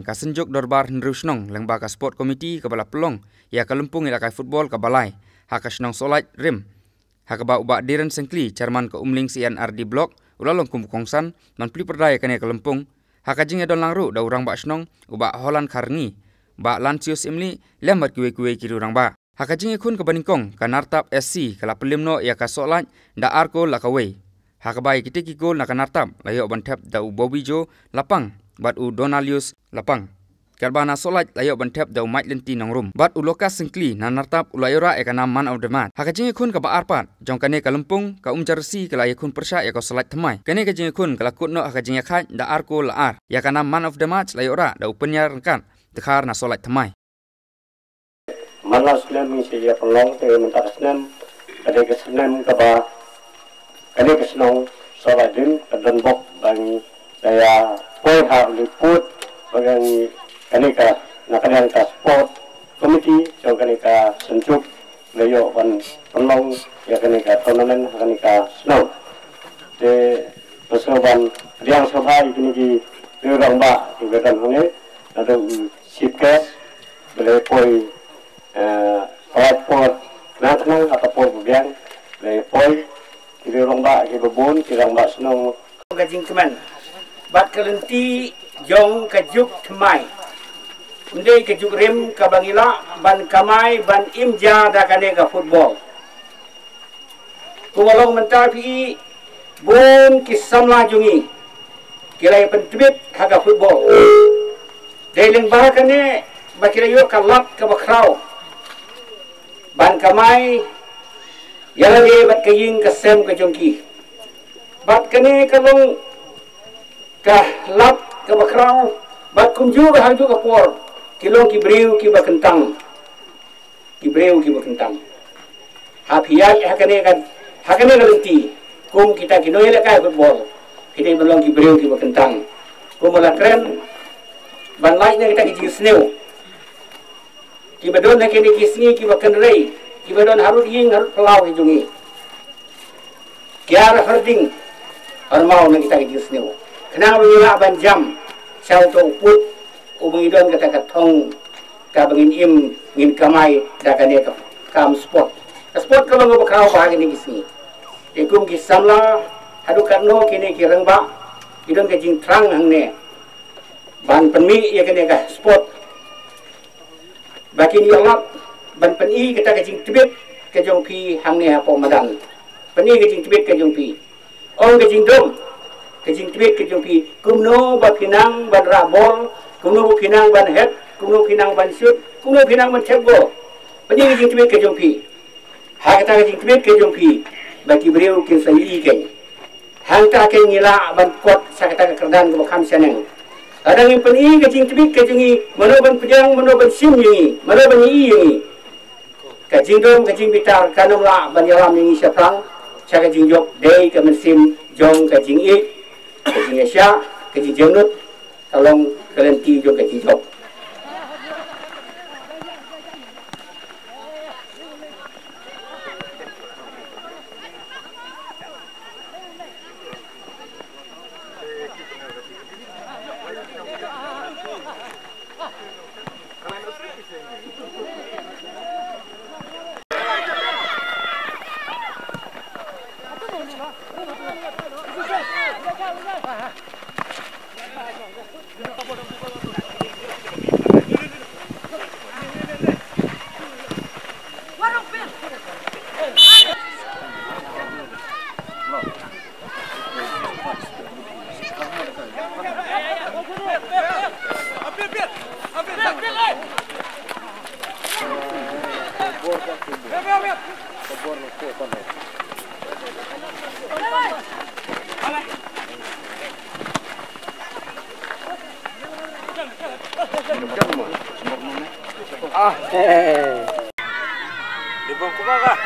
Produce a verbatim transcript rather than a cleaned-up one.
Ka Synjuk Dorbar Hynriew Shnong lyngba ka Sport Committee kaba la pynlong ïa ka lympung ïalehkai football kaba lai ha ka shnong Sohlait Rim, ha kaba u Bah Dhiren Syngkli, Chairman ka Umling C and R D Block, u la long kum u kongsan ban plie pyrda ïa kane ka lympung. Ha ka jingïadon lang ruh da u Rangbah Shnong u Bah Holland Kharngi, Bah Lansius Imli lem bad kiwei kiwei ki riew rangbah. Ha ka jingïakhun kaba nyngkong, ka Nartap S C ka la pynliem noh ïa ka Sohlait da ar kol la kawei, ha kaba ïa kitei ki kol na ka Nartap la ïoh ban thep da u Bobby Joe Lapang bad u Donalius Lapang. Katba na Sohlait la ïoh ban thep da u Mike Lynti Nongrum, bad u Lucas Syngkli na Nartap u la ïoh rah ïa ka nam Man of the Match. Ha ka jingïakhun kaba ar pat jong kane ka lympung, ka Umjarsi ka la ïakhun pyrshah ïa ka Sohlait Thymmai. Kane ka jingïakhun ka la kut noh ha ka jingïakhaid da ar kol la ar. Ïa ka nam Man of the Match la ïoh rah da u Pynïar Ryngkat Dkhar na Sohlait Thymmai. Man la snem ngi sa ïa pynlong te mynta ka snem ka dei ka snem kaba kane ka shnong Sohlait Rim ka don bok ba ngi da ïa poi ha u liput ba ngi kane ka na kane ka sport committee jong kane ka Synjuk la ïoh ban pynlong ïa kane ka tournament ha kane ka shnong. Te pynshong ban pdiang sngewbha ïa kine ki riew rangbah kiba don hangne, naduh u chief guest ba la poi, eh, palat por khnang khnang ha ka por ba biang la poi ki riew rangbah kiba bun, ki rangbah shnong. Ka jingkmen bad ka lynti jong ka juk thymmai, ym dei ka juk rim kaba ngi lah ban kamai ban im ja da kane ka football. Kumba long mynta phi i, bun ki samla jong ngi ki la ïa pyntbit ha ka football. Dei lyngba kane ba ki la ïoh ka lad kaba khraw ban kamai ïa lade bad ka ïing ka sem ka jong ki. Bad kane ka long ka lad kaba khraw, bad kumjuh ha kajuh ka por ki long ki briew kiba kyntang. Ki briew kiba kyntang. Haba phi ïaid ha kane ka, ha kane ka lynti, kum kita ki nongïalehkai football, phi dei ban long ki briew kiba kyntang. Kumba la kren, ban lait na kita ki jingsniew kiba don ha kine ki sngi kiba kynrei, kiba don harud ïing harud phyllaw ki jong ngi. Kiar harding, hardmaw na kita ki jingsniew, khnang ba ngi lah ban jam sha uto u pud uba ngi don kata ka thong kaba ngin im ngin kamai da kane ka kam sport. Ka sport ka long kaba khraw bha ha kine ki sngi. Te kum ki samla haduh katno kine ki rangbah ki don ka jingthrang hangne ban pynmih ïa kane ka sport. Ba kin ïoh lad ban pyni kata ka jingtbit ka jong phi hangne hapoh madan. Pyni ka jingtbit ka jong phi. Ong ka jingdum ka jingtbit ka jong phi. Kumno ba phi nang ban rah bol, kumno ba phi nang ban head, kumno phi nang ban shoot, kumno phi nang ban thep goal. Pyni ka jingtbit ka jong phi. Ha kata ka jingtbit ka jong phi ba ki briew kin sa ïohi kein. Hangta kein ngi lah ban kot sha kata ka kyrdan kaba kham shaneng. Lada ngim pyni ka jingtbit ka jong ngi, mano ban pdiang, mano ban shim ïa ngi, mano ban ïohi ïa ngi. Ka jingdum ka jingbitar kan ym lah ban ïalam ïa ngi shaphrang sha ka jingjop. Dei ka mynsiem jong ka jingïeit, ka jingïaishah, ka jingjemnud, ka long ka lynti jong ka jingjop. Ah, eh. Di bawah kubah kah?